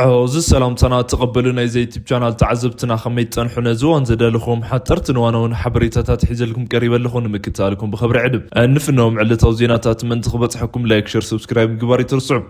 እዚ ሰላምታና ተቐበሉ። ናይዚ ዩቲብ ቻናል ተዓዘብትና ከመይ ትጸንሑ? ነዚ እዋን ዘዳለኹም ሓጠርትን ዋናውን ሓበሬታታት ሒዘልኩም ቀሪበ ኣለኹ። ንምክትታልኩም ብኽብሪ ዕድም። እንፍኖም ዕለታዊ ዜናታት ምእንቲ ክበጽሐኩም ላይክ፣ ሸር፣ ሰብስክራይብ ምግባር ይትርስዑ።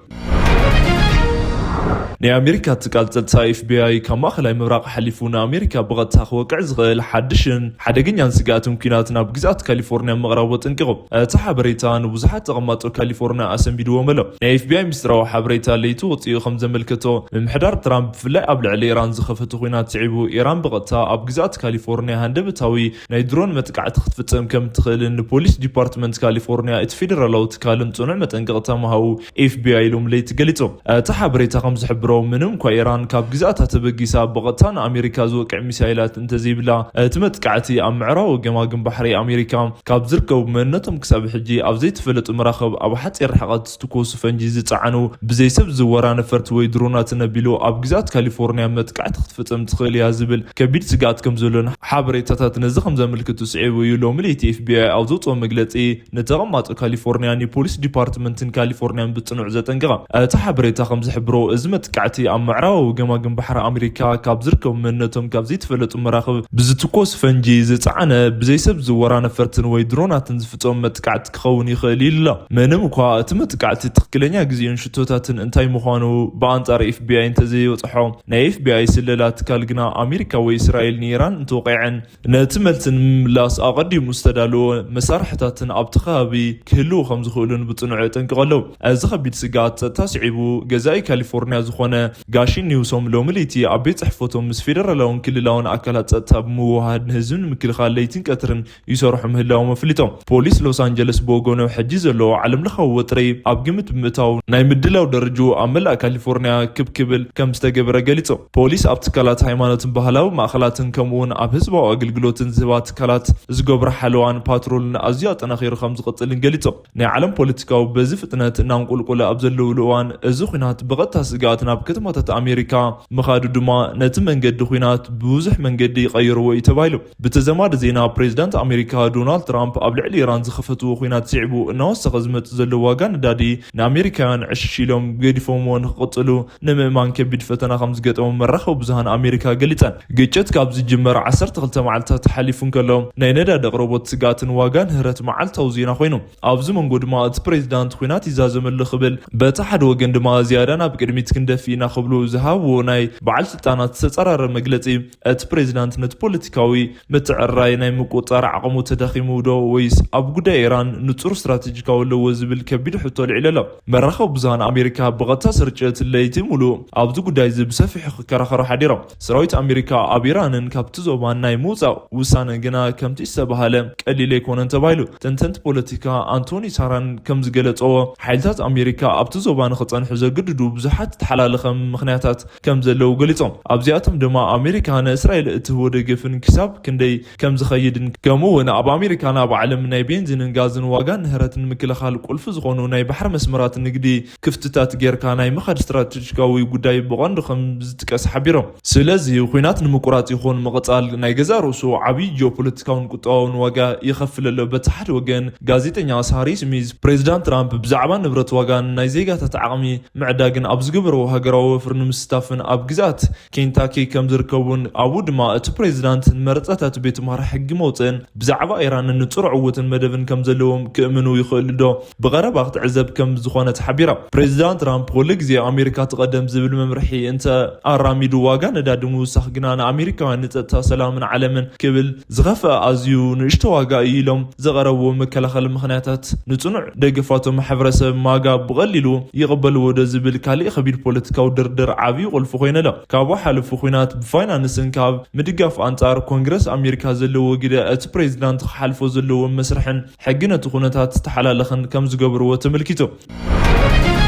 ናይ ኣሜሪካ ትካል ጸጥታ ኤፍቢኣይ ካብ ማእኸላይ ምብራቕ ሓሊፉ ንኣሜሪካ ብቐጥታ ክወቅዕ ዝኽእል ሓድሽን ሓደገኛን ስግኣትን ኲናት ናብ ግዝኣት ካሊፎርኒያ ምቕራቡ ኣጠንቂቑ። እቲ ሓበሬታ ንብዙሓት ተቐማጦ ካሊፎርኒያ ኣሰንቢድዎም ኣሎ። ናይ ኤፍቢኣይ ምስጢራዊ ሓበሬታ ለይቲ ወፂኡ ከም ዘመልከቶ፣ ምምሕዳር ትራምፕ ብፍላይ ኣብ ልዕሊ ኢራን ዝኸፈቶ ኲናት ስዒቡ፣ ኢራን ብቐጥታ ኣብ ግዝኣት ካሊፎርኒያ ሃንደበታዊ ናይ ድሮን መጥቃዕቲ ክትፍጸም ከም እትኽእልን ንፖሊስ ዲፓርትመንት ካሊፎርኒያ እቲ ፌደራላዊ ትካልን ጽኑዕ መጠንቀቕታ ምሃቡ ኤፍቢኣይ ሎሚ ለይቲ ገሊጹ። እቲ ሓበሬታ ከም ዝሕብሮ፣ ምንም እኳ ኢራን ካብ ግዝኣታ ተበጊሳ ብቐጥታ ንኣሜሪካ ዝወቅዕ ሚሳይላት እንተዘይብላ፣ እቲ መጥቃዕቲ ኣብ ምዕራባዊ ገማግም ባሕሪ ኣሜሪካ ካብ ዝርከቡ መንነቶም ክሳብ ሕጂ ኣብ ዘይተፈለጡ መራኽብ ኣብ ሓጺር ርሕቐት ዝትኮሱ ፈንጂ ዝጸዓኑ ብዘይ ሰብ ዝወራ ነፈርቲ ወይ ድሮናትን ኣቢሉ ኣብ ግዝኣት ካሊፎርኒያ መጥቃዕቲ ክትፍጽም ትኽእል እያ ዝብል ከቢድ ስግኣት ከም ዘሎን ሓበሬታታት ነዚ ከም ዘመልክቱ ስዒቡ እዩ ሎሚ ለይቲ ኤፍቢኣይ ኣብ ዘውፅኦ መግለጺ ንተቐማጦ ካሊፎርኒያን የፖሊስ ዲፓርትመንትን ካሊፎርኒያን ብጽኑዕ ዘጠንቀቐ። እቲ ሓበሬታ ከም ዝሕብሮ፣ እዚ መጥቃዕቲ ኣብ ምዕራባዊ ገማግም ባሕሪ ኣሜሪካ ካብ ዝርከቡ መንነቶም ካብ ዘይተፈለጡ መራኽብ ብዝትኮስ ፈንጂ ዝጸዓነ ብዘይ ሰብ ዝወራ ነፈርትን ወይ ድሮናትን ዝፍጸም መጥቃዕቲ ክኸውን ይኽእል ኢሉ ኣሎ። ምንም እኳ እቲ መጥቃዕቲ ትኽክለኛ ግዜኡን ሽቶታትን እንታይ ምዃኑ ብኣንጻር ኤፍቢኣይ እንተዘይበጽሖ፣ ናይ ኤፍቢኣይ ስለላ ትካል ግና ኣሜሪካ ወይ እስራኤል ንኢራን እንተወቂዐን ነቲ መልሲ ንምምላስ ኣቐዲሙ ዝተዳለወ መሳርሕታትን ኣብቲ ከባቢ ክህልዉ ከም ዝኽእሉን ብጽኑዕ የጠንቅቕ ኣለዉ። እዚ ከቢድ ስግኣት ጸጥታ ስዒቡ፣ ገዛኢ ካሊፎርኒያ ዝኾነ ጋሺን ኒውሶም ሎሚ ለይቲ ኣብ ቤት ጽሕፈቶም ምስ ፌደራላውን ክልላውን ኣካላት ጸጥታ ብምውሃድ ንህዝቢ ንምክልኻል ለይትን ቀትርን ይሰርሑ ምህላዎም ኣፍሊጦም። ፖሊስ ሎስ ኣንጀለስ ብወገኑ፣ ሕጂ ዘለዎ ዓለም ለኻዊ ወጥሪ ኣብ ግምት ብምእታው፣ ናይ ምድላው ደረጃኡ ኣብ መላእ ካሊፎርኒያ ክብ ክብል ከም ዝተገበረ ገሊጹ። ፖሊስ ኣብ ትካላት ሃይማኖትን ባህላዊ ማእኸላትን ከምኡውን ኣብ ህዝባዊ ኣገልግሎትን ዝህባ ትካላት ዝገብሮ ሓለዋን ፓትሮልን ኣዝዩ ኣጠናኺሩ ከም ዝቕጽልን ገሊጹ። ናይ ዓለም ፖለቲካዊ በዚ ፍጥነት እናንቆልቆለ ኣብ ዘለውሉ እዋን፣ እዚ ኲናት ብቐጥታ ስግኣት ናብ ከተማታት ኣሜሪካ ምኻዱ ድማ ነቲ መንገዲ ኲናት ብብዙሕ መንገዲ ይቐይርዎ እዩ ተባሂሉ። ብተዘማዲ ዜና፣ ፕሬዚዳንት ኣሜሪካ ዶናልድ ትራምፕ ኣብ ልዕሊ ኢራን ዝኸፈትዎ ኲናት ስዒቡ እናወሰኸ ዝመጽእ ዘሎ ዋጋ ነዳዲ ንኣሜሪካውያን ዕሽሽ ኢሎም ገዲፎምዎ ንክቕጽሉ ንምእማን ከቢድ ፈተና ከም ዝገጠሞም መራኸቢ ብዙሃን ኣሜሪካ ገሊጸን። ግጭት ካብ ዝጅመር ዓሰርተ ክልተ መዓልታት ሓሊፉ እንከሎ፣ ናይ ነዳዲ ኣቕርቦት ስግኣትን ዋጋ ንህረት መዓልታዊ ዜና ኮይኑ። ኣብዚ መንጎ ድማ እቲ ፕሬዚዳንት ኲናት ይዛዘመሉ ክብል፣ በቲ ሓደ ወገን ድማ ዝያዳ ናብ ቅድሚት ክንደፊ ኢና ክብሉ ዝሃብዎ ናይ በዓል ስልጣናት ዝተጸራረበ መግለጺ፣ እቲ ፕሬዚዳንት ነቲ ፖለቲካዊ ምትዕርራይ ናይ ምቁጽጻር ዓቕሙ ተዳኺሙ ዶ ወይስ ኣብ ጉዳይ ኢራን ንጹር ስትራቴጂካዊ ኣለዎ ዝብል ከቢድ ሕቶ ኣልዒሉ ኣሎ። መራኸቢ ብዙሃን ኣሜሪካ ብቐጥታ ስርጭት ለይቲ ሙሉእ ኣብዚ ጉዳይ እዚ ብሰፊሑ ክከራኸሩ ሓዲሮም። ሰራዊት ኣሜሪካ ኣብ ኢራንን ካብቲ ዞባን ናይ ምውጻእ ውሳነ ግና ከምቲ ዝተባህለ ቀሊል ኣይኮነን ተባሂሉ። ተንተንቲ ፖለቲካ ኣንቶኒ ሳራን ከም ዝገለጸዎ፣ ሓይልታት ኣሜሪካ ኣብቲ ዞባ ንኽጸንሑ ዘግድዱ ብዙሓት ተሓላለኸ ምኽንያታት ከም ዘለዉ ገሊጾም። ኣብዚኣቶም ድማ ኣሜሪካ ንእስራኤል እትህቦ ደገፍን ክሳብ ክንደይ ከም ዝኸይድን፣ ከምኡ እውን ኣብ ኣሜሪካ ናብ ዓለም ናይ ቤንዚንን ጋዝን ዋጋ ንህረትን ምክልኻል ቁልፊ ዝኾኑ ናይ ባሕሪ መስመራት ንግዲ ክፍትታት ጌርካ ናይ ምኻድ ስትራቴጂካዊ ጉዳይ ብቐንዱ ከም ዝጥቀስ ሓቢሮም። ስለዚ፣ ኲናት ንምቁራጽ ይኹን ምቕጻል ናይ ገዛእ ርእሱ ዓብዪ ጂኦፖለቲካውን ቁጠባውን ዋጋ የኸፍል ኣሎ። በቲ ሓደ ወገን፣ ጋዜጠኛ ሳሪ ስሚዝ፣ ፕሬዚዳንት ትራምፕ ብዛዕባ ንብረት ዋጋን ናይ ዜጋታት ዓቕሚ ምዕዳግን ኣብ ዝገበርዎ ሃገራዊ ወፍሪ ንምስታፍን ኣብ ግዝኣት ኬንታኪ ከም ዝርከቡን፣ ኣብኡ ድማ እቲ ፕሬዚዳንት ንመረጻታት ቤት ምኽሪ ሕጊ መውጽእን ብዛዕባ ኢራን ንጹር ዕውትን መደብን ከም ዘለዎም ክእምኑ ይኽእሉ ዶ? ብቐረባ ክትዕዘብ ከም ዝኾነ ተሓቢራ። ፕሬዚዳንት ትራምፕ ኩሉ ግዜ ኣሜሪካ ትቐደም ዝብል መምርሒ እንተ ኣራሚዱ፣ ዋጋ ነዳዲ ምውሳኽ ግና ንኣሜሪካውያን ንጸጥታ ሰላምን ዓለምን ክብል ዝኸፍአ ኣዝዩ ንእሽቶ ዋጋ እዩ ኢሎም ዘቐረብዎ መከላኸሊ ምኽንያታት ንጽኑዕ ደገፋቶም ማሕበረሰብ ማጋ ብቐሊሉ ይቕበልዎ ዶ ዝብል ካልእ ከቢድ ፖለቲካዊ ድርድር ዓብዪ ቁልፊ ኮይኑ ኣሎ። ካብኡ ሓለፉ፣ ኲናት ብፋይናንስን ካብ ምድጋፍ ኣንጻር ኮንግረስ ኣሜሪካ ዘለዎ ግደ፣ እቲ ፕሬዚዳንት ክሓልፎ ዘለዎ መስርሕን ሕጊ ነቲ ኩነታት ዝተሓላለኸን ከም ዝገብርዎ ተመልኪቱ።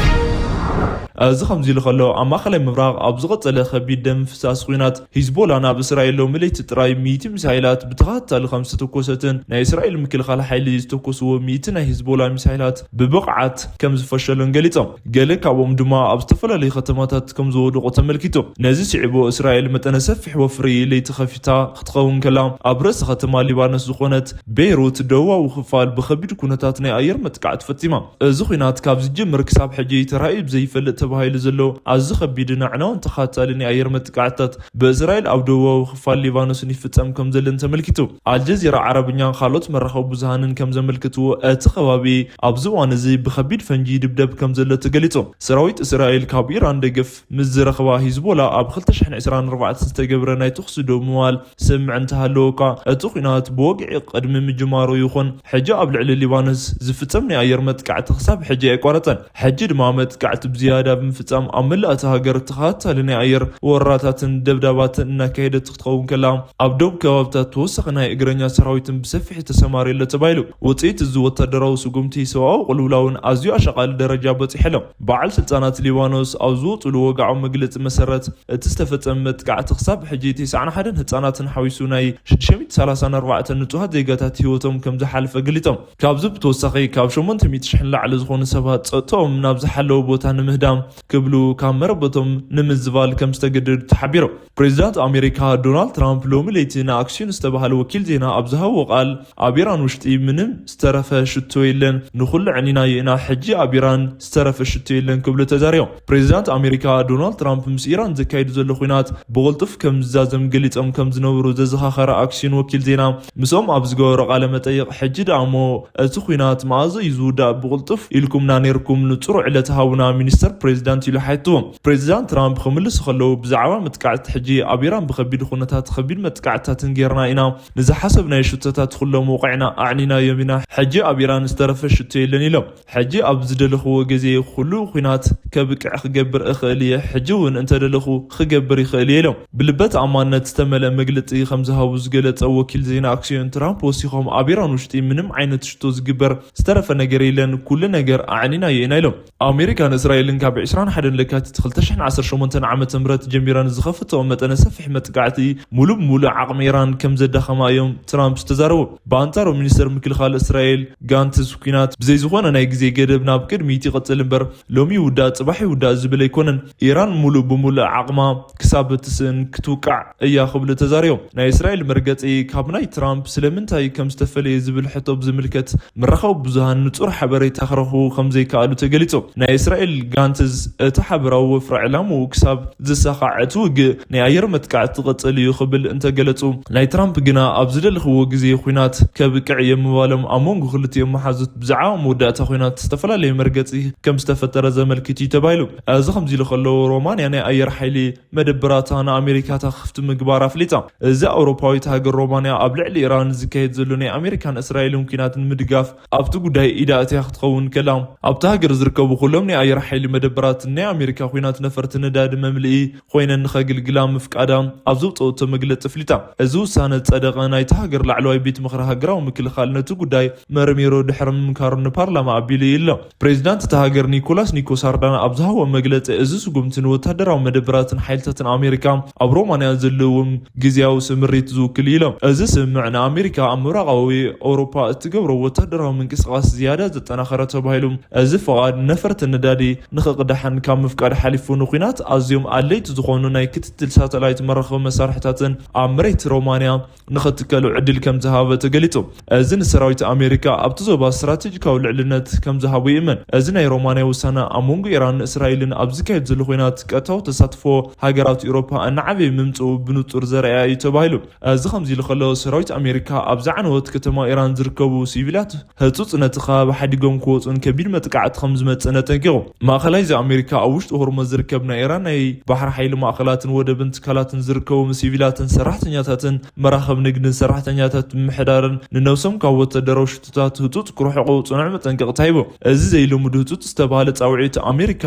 እዚ ከምዚ ኢሉ ከሎ፣ ኣብ ማእኸላይ ምብራቕ ኣብ ዝቐጸለ ከቢድ ደም ፍሳስ ኲናት፣ ሂዝቦላ ናብ እስራኤል ሎሚ ለይቲ ጥራይ ሚእቲ ሚሳይላት ብተኸታታሊ ከም ዝተኮሰትን፣ ናይ እስራኤል ምክልኻል ሓይሊ ዝተኮስዎ ሚእቲ ናይ ሂዝቦላ ሚሳይላት ብብቕዓት ከም ዝፈሸሉን ገሊጾም። ገለ ካብኦም ድማ ኣብ ዝተፈላለዩ ከተማታት ከም ዝወደቑ ተመልኪቱ። ነዚ ስዒቡ፣ እስራኤል መጠነ ሰፊሕ ወፍሪ ለይቲ ከፊታ ክትኸውን ከላ፣ ኣብ ርእሲ ከተማ ሊባኖስ ዝኾነት ቤይሩት ደቡባዊ ክፋል ብኸቢድ ኩነታት ናይ ኣየር መጥቃዕቲ ፈጺማ። እዚ ኲናት ካብ ዝጅምር ክሳብ ሕጂ ተራእዩ ብዘይፈልጥ ተባሂሉ ዘሎ ኣዝዩ ከቢድን ኣዕናውን ተኸታታሊ ናይ ኣየር መጥቃዕትታት ብእስራኤል ኣብ ደቡባዊ ክፋል ሊባኖስን ይፍጸም ከም ዘለን ተመልኪቱ። ኣልጀዚራ ዓረብኛን ካልኦት መራኸቢ ብዙሃንን ከም ዘመልክትዎ፣ እቲ ከባቢ ኣብዚ እዋን እዚ ብከቢድ ፈንጂ ይድብደብ ከም ዘሎ ተገሊጹ። ሰራዊት እስራኤል ካብ ኢራን ደገፍ ምስ ዝረኽባ ሂዝቦላ ኣብ ክልተ ሽሕን ዕስራን ኣርባዕተን ዝተገብረ ናይ ተኹሲ ደው ምባል ስምምዕ እንተሃለወ እኳ፣ እቲ ኲናት ብወግዒ ቅድሚ ምጅማሩ ይኹን ሕጂ ኣብ ልዕሊ ሊባኖስ ዝፍጸም ናይ ኣየር መጥቃዕቲ ክሳብ ሕጂ ኣይቋረጸን። ሕጂ ድማ መጥቃዕቲ ብዝያዳ ብምፍጻም ኣብ መላእ እታ ሃገር ተኸታታሊ ናይ ኣየር ወረራታትን ደብዳባትን እናካየደት ክትኸውን ከላ፣ ኣብ ደቡብ ከባብታት ተወሳኺ ናይ እግረኛ ሰራዊትን ብሰፊሑ ተሰማርዩ ኣሎ ተባሂሉ። ውጽኢት እዚ ወታደራዊ ስጉምቲ ሰብኣዊ ቅልውላውን ኣዝዩ ኣሻቓሊ ደረጃ በጺሑ ኣሎ። በዓል ስልጣናት ሊባኖስ ኣብ ዝወጽሉ ወግዓዊ መግለጺ መሰረት፣ እቲ ዝተፈጸመ መጥቃዕቲ ክሳብ ሕጂ ተስዓን ሓደን ህጻናትን ሓዊሱ ናይ ሽዱሽተ ሚእትን ሰላሳን ኣርባዕተን ንጹሃት ዜጋታት ህይወቶም ከም ዝሓለፈ ገሊጾም። ካብዚ ብተወሳኺ ካብ ሸሞንተ ሚእቲ ሽሕ ንላዕሊ ዝኾኑ ሰባት ጸጥታኦም ናብ ዝሓለወ ቦታ ንምህዳም ክብሉ ካብ መረበቶም ንምዝባል ከም ዝተገደዱ ተሓቢሮም። ፕሬዚዳንት ኣሜሪካ ዶናልድ ትራምፕ ሎሚ ለይቲ ንኣክሲዮን ዝተባህለ ወኪል ዜና ኣብ ዝሃብዎ ቃል፣ ኣብ ኢራን ውሽጢ ምንም ዝተረፈ ሽቶ የለን፣ ንኹሉ ዕኒና ይእና፣ ሕጂ ኣብ ኢራን ዝተረፈ ሽቶ የለን ክብሉ ተዛሪቦም። ፕሬዚዳንት ኣሜሪካ ዶናልድ ትራምፕ ምስ ኢራን ዘካይዱ ዘሎ ኲናት ብቕልጡፍ ከም ዝዛዘም ገሊጾም ከም ዝነበሩ ዘዘኻኸረ ኣክሲዮን ወኪል ዜና ምስኦም ኣብ ዝገበሮ ቃለ መጠይቕ፣ ሕጂ ደኣ እሞ እቲ ኲናት መኣዘ እዩ ዝውዳእ? ብቕልጡፍ ኢልኩምና ነይርኩም፣ ንጹር ዕለት ሃቡና፣ ሚኒስተር ፕሬዚዳንት ኢሉ ሓቲትዎም። ፕሬዚዳንት ትራምፕ ክምልሱ ከለዉ፣ ብዛዕባ መጥቃዕቲ ሕጂ ኣብ ኢራን ብኸቢድ ኩነታት ከቢድ መጥቃዕትታትን ጌርና ኢና፣ ንዝሓሰብናዮ ሽቶታት ኩሎም ወቒዕና ኣዕኒናዮም ኢና። ሕጂ ኣብ ኢራን ዝተረፈ ሽቶ የለን ኢሎም። ሕጂ ኣብ ዝደለኽዎ ግዜ ኩሉ ኲናት ከብቅዕ ክገብር እኽእል እየ። ሕጂ እውን እንተደለኹ ክገብር ይኽእል እየ ኢሎም። ብልበ ተኣማንነት ዝተመልአ መግለጺ ከም ዝሃቡ ዝገለጸ ወኪል ዜና ኣክሲዮን ትራምፕ ወሲኾም፣ ኣብ ኢራን ውሽጢ ምንም ዓይነት ሽቶ ዝግበር ዝተረፈ ነገር የለን። ኩሉ ነገር ኣዕኒናዮ ኢና ኢሎም። ኣሜሪካን እስራኤልን ካብ ዕስራን ሓደን ለካቲት ክልተ ሽሕን ዓሰርተ ሸሞንተን ዓመተ ምህረት ጀሚረን ዝኸፈተኦ መጠነ ሰፊሕ መጥቃዕቲ ሙሉ ብሙሉ ዓቕሚ ኢራን ከም ዘዳኸማ እዮም ትራምፕ ዝተዛረቡ። ብኣንጻሩ ሚኒስተር ምክልኻል እስራኤል ጋንትስ፣ ኲናት ብዘይ ዝኾነ ናይ ግዜ ገደብ ናብ ቅድሚት ይቕጽል እምበር ሎሚ ይውዳእ ጽባሕ ይውዳእ ዝብል ኣይኮነን። ኢራን ሙሉ ብሙሉ ዓቕማ ክሳብ እትስእን ክትውቃዕ እያ ክብሉ ተዛሪቦም። ናይ እስራኤል መርገጺ ካብ ናይ ትራምፕ ስለምንታይ ከም ዝተፈለየ ዝብል ሕቶ ብዝምልከት መራኸቢ ብዙሃን ንጹር ሓበሬታ ክረኽቡ ከም ዘይከኣሉ ተገሊጹ። ናይ እስራኤል ጋንትዝ እቲ ሓበራዊ ወፍሪ ዕላምኡ ክሳብ ዝሳኻዕ እቲ ውግእ ናይ ኣየር መጥቃዕቲ ክቕጽል እዩ ክብል እንተገለጹ፣ ናይ ትራምፕ ግና ኣብ ዝደለኽዎ ግዜ ኲናት ከብቅዕ እየ ምባሎም ኣብ መንጎ ክልቲኦም መሓዙት ብዛዕባ መወዳእታ ኲናት ዝተፈላለየ መርገጺ ከም ዝተፈጠረ ዘመልክት እዩ ተባሂሉ። እዚ ከምዚ ኢሉ ከሎ፣ ሮማንያ ናይ ኣየር ሓይሊ መደበራታ ንኣሜሪካታ ክፍቲ ምግባር ኣፍሊጣ። እዚ ኣውሮፓዊት ሃገር ሮማንያ ኣብ ልዕሊ ኢራን ዝካየድ ዘሎ ናይ ኣሜሪካን እስራኤልን ኲናት ንምድጋፍ ኣብቲ ጉዳይ ኢዳ ኣትያ ክትኸውን ከላ፣ ኣብቲ ሃገር ዝርከቡ ኩሎም ናይ ኣየር ሓይሊ መደበራት ናይ ኣሜሪካ ኲናት ነፈርቲ ነዳዲ መምልኢ ኮይነን ንኸግልግላ ምፍቃዳ ኣብ ዘውፅኦቶ መግለፂ ኣፍሊጣ። እዚ ውሳነ ዝፀደቐ ናይቲ ሃገር ላዕለዋይ ቤት ምኽሪ ሃገራዊ ምክልኻል ነቲ ጉዳይ መርሚሩ ድሕሪ ምምካሩ ንፓርላማ ኣቢሉ እዩ ኣሎ። ፕሬዚዳንት እታ ሃገር ኒኮላስ ኒኮ ሳርዳና ኣብ ዝሃቦ መግለፂ፣ እዚ ስጉምቲ ንወታደራዊ መደበራትን ሓይልታትን ኣሜሪካ ኣብ ሮማንያ ዘለዎም ግዝያዊ ስምሪት ዝውክል እዩ ኢሎም። እዚ ስምምዕ ንኣሜሪካ ኣብ ምብራቓዊ ኣውሮፓ እትገብሮ ወታደራዊ ምንቅስቓስ ዝያዳ ዘጠናኸረ ተባሂሉ፣ እዚ ፍቓድ ነፈርቲ ነዳዲ ንኽቕዳሕን ካብ ምፍቃድ ሓሊፉ ንኲናት ኣዝዮም ኣድለይቲ ዝኾኑ ናይ ክትትል ሳተላይት መራኸቢ መሳርሕታትን ኣብ መሬት ሮማንያ ንኽትከሉ ዕድል ከም ዝሃበ ተገሊጹ። እዚ ንሰራዊት ኣሜሪካ ኣብቲ ዞባ ስትራቴጂካዊ ልዕልነት ከም ዝሃቦ ይእመን። እዚ ናይ ሮማንያ ውሳነ ኣብ መንጎ ኢራንን እስራኤልን ኣብ ዝካየድ ዘሎ ኲናት ቀጥታዊ ተሳትፎ ሃገራት ኤውሮፓ እናዓበየ ምምጽኡ ብንጹር ዘርኣያ እዩ ተባሂሉ። እዚ ከምዚ ኢሉ ከሎ፣ ሰራዊት ኣሜሪካ ኣብ ዝዓነወት ከተማ ኢራን ዝርከቡ ሲቪላት ህጹጽ ነቲ ከባቢ ሓዲጎም ክወጹን ከቢድ መጥቃዕቲ ከም ዝመጽእን ኣጠንቂቑ። ማእከላይ እዚ ኣሜሪካ ኣብ ውሽጢ ሆርሙዝ ዝርከብ ናይ ኢራን ናይ ባሕሪ ሓይሊ ማእከላትን ወደብን ትካላትን ዝርከቦም ሲቪላትን ሰራሕተኛታትን መራኸብ ንግድን ሰራሕተኛታት ምምሕዳርን ንነብሶም ካብ ወታደራዊ ሽቶታት ህጹጽ ክርሕቑ ጽኑዕ መጠንቀቕታ ሂቡ። እዚ ዘይልሙድ ህጹጽ ዝተባህለ ጻውዒት ኣሜሪካ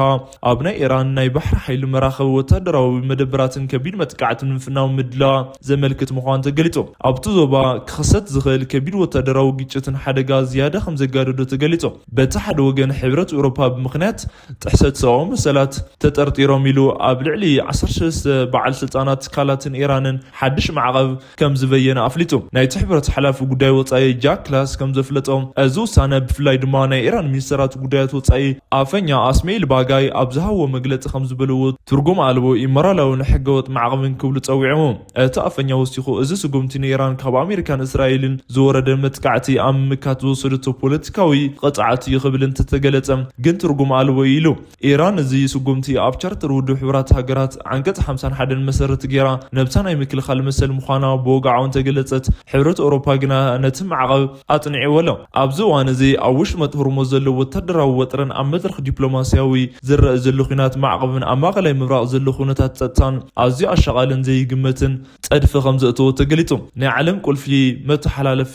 ኣብ ናይ ኢራን ናይ ባሕሪ ሓይሊ መራኸብ ወታደራዊ መደበራትን ከቢድ መጥቃዕቲ ንምፍናው ምድላዋ ዘመልክት ምዃኑ ተገሊጹ። ኣብቲ ዞባ ክኽሰት ዝኽእል ከቢድ ወታደራዊ ግጭትን ሓደጋ ዝያዳ ከም ዘጋደዶ ተገሊጹ። በቲ ሓደ ወገን ሕብረት ኤውሮፓ ብምኽንያት ጥሕሰት ሰብኣዊ መሰላት ተጠርጢሮም ኢሉ ኣብ ልዕሊ ዓሰርተ ሰለስተ በዓል ስልጣናት ትካላትን ኢራንን ሓድሽ ማዕቐብ ከም ዝበየነ ኣፍሊጡ። ናይቲ ሕብረት ሓላፊ ጉዳይ ወጻኢ ጃክ ክላስ ከም ዘፍለጦ፣ እዚ ውሳነ ብፍላይ ድማ ናይ ኢራን ሚኒስተራት ጉዳያት ወጻኢ ኣፈኛ ኣስሜል ባጋይ ኣብ ዝሃብዎ መግለጺ ከም ዝበልዎ ትርጉም ኣልቦ ኢሞራላውን ሕገወጥ ማዕቐብን ክብሉ ጸዊዖም። እቲ ኣፈኛ ወሲኹ፣ እዚ ስጉምቲ ንኢራን ካብ ኣሜሪካን እስራኤልን ዝወረደ መጥቃዕቲ ኣብ ምምካት ዝወሰደቶ ፖለቲካዊ ቅጽዓት እዩ ክብል እንተተገለጸ ግን ትርጉም ኣልቦ እዩ ኢሉ። ኢራን እዚ ስጉምቲ ኣብ ቻርተር ውድብ ሕቡራት ሃገራት ዓንቀጽ ሓምሳን ሓደን መሰረት ገይራ ነብሳ ናይ ምክልኻል መሰል ምዃና ብወግዓውን ተገለጸት። ሕብረት ኤውሮፓ ግና ነቲ ማዕቐብ ኣጽኒዕዎ ኣሎ። ኣብዚ እዋን እዚ ኣብ ወሽመጥ ሆርሙዝ ዘሎ ወታደራዊ ወጥረን ኣብ መድረኽ ዲፕሎማስያዊ ዝረአ ዘሎ ኲናት ማዕቐብን ኣብ ማእከላይ ምብራቕ ዘሎ ኩነታት ጸጥታን ኣዝዩ ኣሻቓልን ዘይግመትን ጸድፊ ከም ዘእተዎ ተገሊጹ። ናይ ዓለም ቁልፊ መተሓላለፊ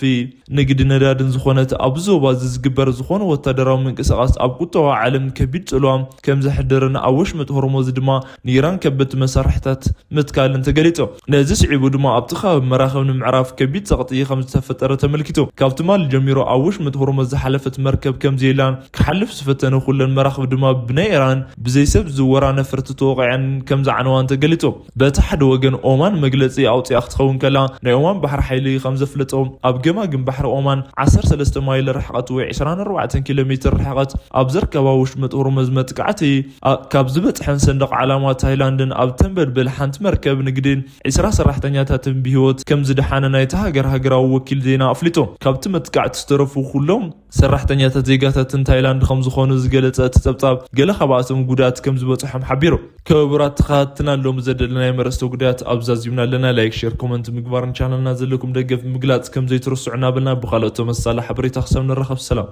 ንግዲ ነዳድን ዝኾነት ኣብዚ ዞባ እዚ ዝግበር ዝኾነ ወታደራዊ ምንቅስቓስ ኣብ ቁጠባ ዓለም ከቢድ ጽልዋ ከም ዘሕድርን ኣብ ወሽመጥ ሆርሙዝ ድማ ንኢራን ከበድቲ መሳርሕታት ምትካልን ተገሊጹ። ነዚ ስዒቡ ድማ ኣብቲ ከባቢ መራኽብ ንምዕራፍ ከቢድ ጸቕጢ ከም ዝተፈጠረ ተመልኪቱ። ካብ ትማሊ ጀሚሩ ኣብ ወሽመጥ ሆርሙዝ ዝሓለፈት መርከብ ከም ዘየላን ክሓልፍ ዝፈተነ ኩለን መራኽብ ድማ ብናይ ኢራን ብዘይሰብ ዝዝወራ ነፈርቲ ተወቒዐን ከም ዝዓነዋን ተገሊጹ። በቲ ሓደ ወገን ኦማን መግለጺ ኣውጺኣ ክትኸውን ከላ ናይ ኦማን ባሕሪ ሓይሊ ከም ዘፍለጦ ኣብ ገማግም ባሕሪ ኦማን ዓሰርተ ሰለስተ ማይል ርሕቐት ወይ ዕስራን ኣርባዕተን ኪሎ ሜትር ርሕቐት ኣብ ዘርከባ ወሽመጥ ሆርሙዝ መጥቃዕቲ ኣ- ካብ ዝበጽሐን ሰንደቕ ዓላማ ታይላንድን ኣብ ተንበልብል ሓንቲ መርከብ ንግድን ዕስራ ሰራሕተኛታትን ብህይወት ከም ዝደሓነ ናይቲ ሃገር ሃገራዊ ወኪል ዜና ኣፍሊጡ። ካብቲ መጥቃዕቲ ዝተረፉ ኩሎም ሰራሕተኛታት ዜጋታትን ታይላንድ ከም ዝኾኑ ዝገለጸ እቲ ጸብጻብ ገለ ካብኣቶም ጉዳት ከም ዝበጽሖም ሓቢሩ። ክቡራት ተኸታተልትና ሎሚ ዘደለናዮ መረስተ ጉዳያት ኣብዛ ዚብና ኣለና። ላይክ፣ ሼር፣ ኮመንት ምግባርን ቻነልና ዘለኩም ደገፍ ምግላጽ ከም ዘይትርስዑ እናበልና ብኻልኦት ተመሳሳሊ ሓበሬታ ክሳብ ንራኸብ ሰላም።